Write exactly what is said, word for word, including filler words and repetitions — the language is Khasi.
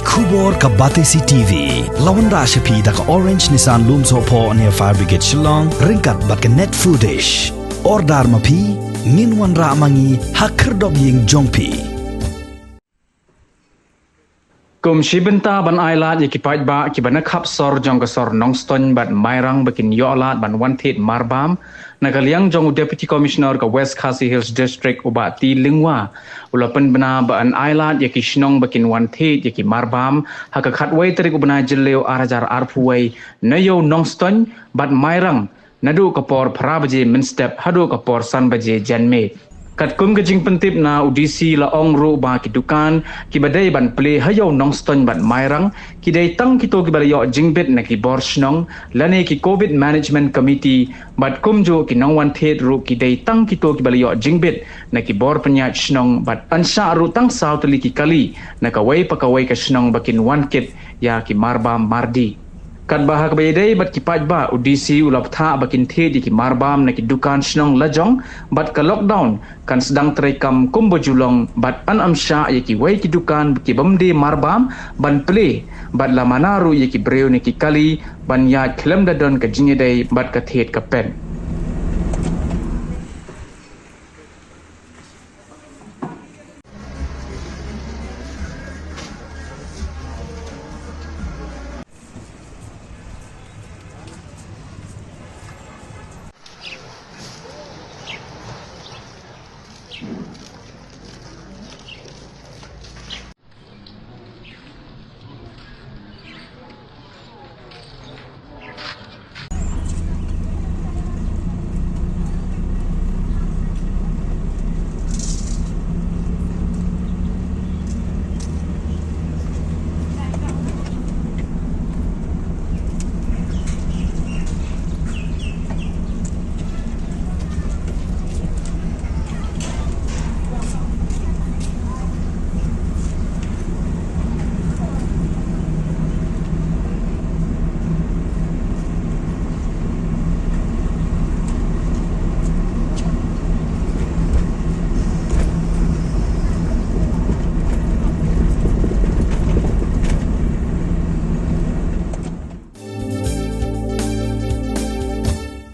Khubor ka Batesi TV la wanrah sha phi da ka Orange Nissan Lumsohphoh near Fire Brigade Shillong ryngkat bad ka Net Foodish. Order ma phi, ngin wanrah ma ngi ha khyrdop ïing jong phi. Kum shi bynta ban ai lad ïa ki paidbah kiba na khap sor jong ka sor Nongstoiñ bad Mairang ba kin ïoh lad ban wan thied marbam, na ka liang jong u Deputy Commissioner ka West Khasi Hills District u Bah T Lyngwa, u la pynbna ba yn ai lad ïa ki shnong ba kin wan thied ïa ki marbam ha ka khatwei tarik u bnai Jylliew ar hajar arphew wei na ïew Nongstoiñ bad Mairang, naduh ka por phra baje mynstep haduh ka por san baje janmiet. Katkum ka jingpyntip na u D C la ong ruh ba ki dukan kiba dei ban plie ha ïew Nongstoiñ bad Mairang ki dei tang kito kiba la ïoh jingbit na ki bor shnong lane ki Covid Management Committee, bad kumjuh ki nongwan thied ruh ki dei tang kito kiba la ïoh jingbit na ki bor pynïaid shnong bad yn shah ruh tang saw tylli ki kali na kawei pa kawei ka shnong ba kin wan kit ïa ki marbam mardi. Katba ha kaba ïadei bad ki paidbah, u D C u la bthah ba kin thied ïa ki marbam na ki dukan shnong lajong bad ka lockdown kan sdang treikam kumba ju long bad yn ym shah ïa kiwei ki dukan ki bym die marbam ban plie bad la mana ruh ïa ki briew ne ki kali ban ïaid khlem da don ka jingïadei bad ka thied ka pet.